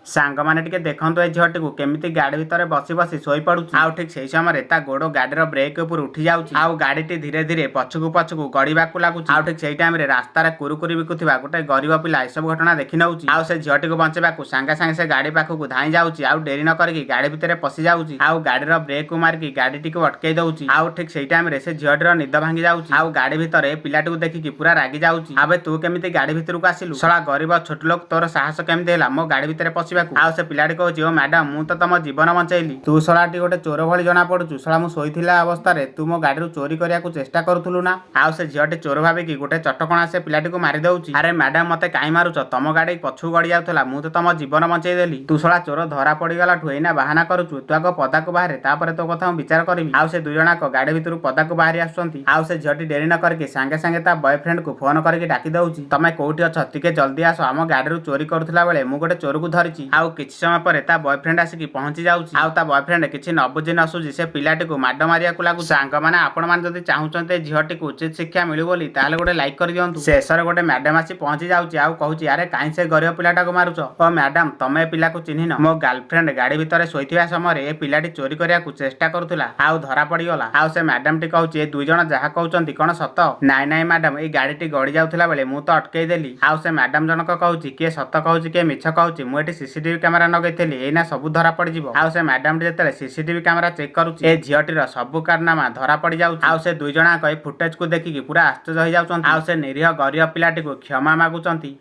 ସାଙ୍ଗମାନେ, ଟିକେ ଦେଖନ୍ତୁ ଏ ଝିଅଟିକୁ କେମିତି ଗାଡ଼ି ଭିତରେ ବସି ବସି ଶୋଇପଡୁଛି। ଆଉ ଠିକ ସେଇ ସମୟରେ ତା ଗୋଡ଼ ଗାଡ଼ିର ବ୍ରେକ୍ ଉପରୁ ଉଠି ଯାଉଛି ଆଉ ଗାଡ଼ିଟି ଧୀରେ ଧୀରେ ପଛକୁ ପଛକୁ ଗଡ଼ିବାକୁ ଲାଗୁଛି। ଆଉ ଠିକ ସେଇ ଟାଇମରେ ରାସ୍ତାରେ କୁରୁକୁରି ବିକୁଥିବା ଗୋଟେ ଗରିବ ପିଲା ଏସବୁ ଘଟଣା ଦେଖି ନେଉଛି ଆଉ ସେ ଝିଅଟିକୁ ବଞ୍ଚେଇବାକୁ ସାଙ୍ଗେ ସାଙ୍ଗେ ସେ ଗାଡ଼ି ପାଖକୁ ଧାଇଁ ଯାଉଛି ଆଉ ଡେରି ନ କରିକି ଗାଡ଼ି ଭିତରେ ପଶି ଯାଉଛି ଆଉ ଗାଡ଼ିର ବ୍ରେକ୍ ମାରିକି ଗାଡ଼ିଟିକୁ ଅଟକେଇ ଦଉଛି। ଆଉ ଠିକ ସେଇ ଟାଇମରେ ସେ ଝିଅଟିର ନିଦ ଭାଙ୍ଗି ଯାଉଛି ଆଉ ଗାଡ଼ି ଭିତରେ ପିଲାଟିକୁ ଦେଖିକି ପୁରା ରାଗି ଯାଉଛି। ଆବେ, ତୁ କେମିତି ଗାଡ଼ି ଭିତରକୁ ଆସିଲୁ? ଶଳା ଗରିବ ଛୋଟ ଲୋକ, ତୋର ସାହସ କେମିତି ହେଲା ମୋ ଗାଡ଼ି ଭିତରେ ପଶିବାକୁ? ଆଉ ସେ ପିଲାଟି କହୁଛି, ଓ ମ୍ୟାଡାମ, ମୁଁ ତ ତମ ଜୀବନ ବଞ୍ଚେଇଲି। ତୁ ଶଳାଟି ଗୋଟେ ଚୋର ଭଳି ଜଣା ପଡୁଛୁ। ଶଳା, ମୁଁ ଶୋଇଥିଲା ଅବସ୍ଥାରେ ତୁ ମୋ ଗାଡ଼ିରୁ ଚୋରି କରିବାକୁ ଚେଷ୍ଟା କରୁଥିଲୁ ନା? ଆଉ ସେ ଝିଅଟି ଚୋର ଭାବିକି ଗୋଟେ ଚଟକଣା ସେ ପିଲାଟିକୁ ମାରି ଦଉଛି। ଆରେ ମ୍ୟାଡାମ, ମତେ କାଇଁ ମାରୁଛ? ତମ ଗାଡ଼ି ପଛକୁ ଗଡ଼ି ଯାଉଥିଲା, ମୁଁ ତ ତମ ଜୀବନ ବଞ୍ଚେଇ ଦେଲି। ତୁ ଶଳା ଚୋର, ଧରା ପଡିଗଲାଠୁ ଏଇନା ବାହାନା କରୁଛୁ। ତୁ ଆଗ ପଦାକୁ ବାହାରେ, ତାପରେ ତୋ କଥା ମୁଁ ବିଚାର କରିବି। ଆଉ ସେ ଦୁଇ ଜଣକ ଗାଡ଼ି ଭିତରୁ ପଦାକୁ ବାହାରି ଆସୁଛନ୍ତି ଆଉ ସେ ଝିଅଟି ଡେରି ନ କରିକି ସାଙ୍ଗେ ସାଙ୍ଗେ ତା ବୟଫ୍ରେଣ୍ଡକୁ ଫୋନ କରିକି ଡାକି ଦଉଛି, ତମେ କୋଉଠି ଅଛ? ଟିକେ ଜଲ୍ଦି ଆସ, ଆମ ଗାଡ଼ିରୁ ଚୋରି କରୁଥିଲା ବେଳେ ମୁଁ ଗୋଟେ ଚୋରକୁ ଧରିଛି। ଆଉ କିଛି ସମୟ ପରେ ତା ବୟଫ୍ରେଣ୍ଡ ଆସିକି ପହଞ୍ଚି ଯାଉଛି ଆଉ ତା ବୟଫ୍ରେଣ୍ଡ କିଛି ନ ବୁଝି ନ ସୁଝି ସେ ପିଲାଟିକୁ ମାଡ଼ ମାରିବାକୁ ଲାଗୁଛି। ସାଙ୍ଗମାନେ, ଆପଣମାନେ ଯଦି ଚାହୁଁଛନ୍ତି ଏ ଝିଅଟିକୁ ଉଚିତ ଶିକ୍ଷା ମିଳୁ ବୋଲି, ତାହେଲେ ଗୋଟେ ଲାଇକ୍ କରିଦିଅନ୍ତୁ। ଶେଷରେ ଗୋଟେ ମ୍ୟାଡାମ ଆସି ପହଞ୍ଚି ଯାଉଛି ଆଉ କହୁଛି, ଆରେ, କାହିଁ ସେ ଗରିବ ପିଲାଟାକୁ ମାରୁଛ? ଓ ମ୍ୟାଡାମ, ତମେ ଏ ପିଲାକୁ ଚିହ୍ନିନ? ମୋ ଗାର୍ଲଫ୍ରେଣ୍ଡ ଗାଡ଼ି ଭିତରେ ଶୋଇଥିବା ସମୟରେ ଏ ପିଲାଟି ଚୋରି କରିବାକୁ ଚେଷ୍ଟା କରୁଥିଲା ଆଉ ଧରା ପଡିଗଲା। ଆଉ ସେ ମ୍ୟାଡାମଟି କହୁଛି, ଏ ଦୁଇ ଜଣ ଯାହା କହୁଛନ୍ତି କଣ ସତ? ନାଇଁ ନାଇଁ ମ୍ୟାଡାମ, ଏଇ ଗାଡ଼ିଟି ଗଡ଼ି ଯାଉଥିଲା ବେଳେ ମୁଁ ତ ଅଟକେଇ ଦେଲି। ଆଉ ସେ ମ୍ୟାଡାମ ଜଣକ କହୁଛି, କିଏ ସତ କହୁଛି, କିଏ ମିଛ କହୁଛି, ମୁଁ ଏଠି ସିସିଟିଭି କ୍ୟାମେରା ଲଗେଇଥିଲି, ଏଇନା ସବୁ ଧରା ପଡିଯିବ। ଆଉ ସେ ମ୍ୟାଡାମଟି ଯେତେବେଳେ ସିସିଟିଭି କ୍ୟାମେରା ଚେକ୍ କରୁଛି, ଏ ଝିଅଟିର ସବୁ କାରନାମା ଧରା ପଡିଯାଉଛି। ଆଉ ସେ ଦୁଇ ଜଣଙ୍କ ଏ ଫୁଟେଜକୁ ଦେଖିକି ପୁରା ଆଶ୍ଚର୍ଯ୍ୟ ହେଇଯାଉଛନ୍ତି ଆଉ ସେ ନିରୀହ ଗରିବ ପିଲାଟିକୁ କ୍ଷମା ମାଗୁଛନ୍ତି।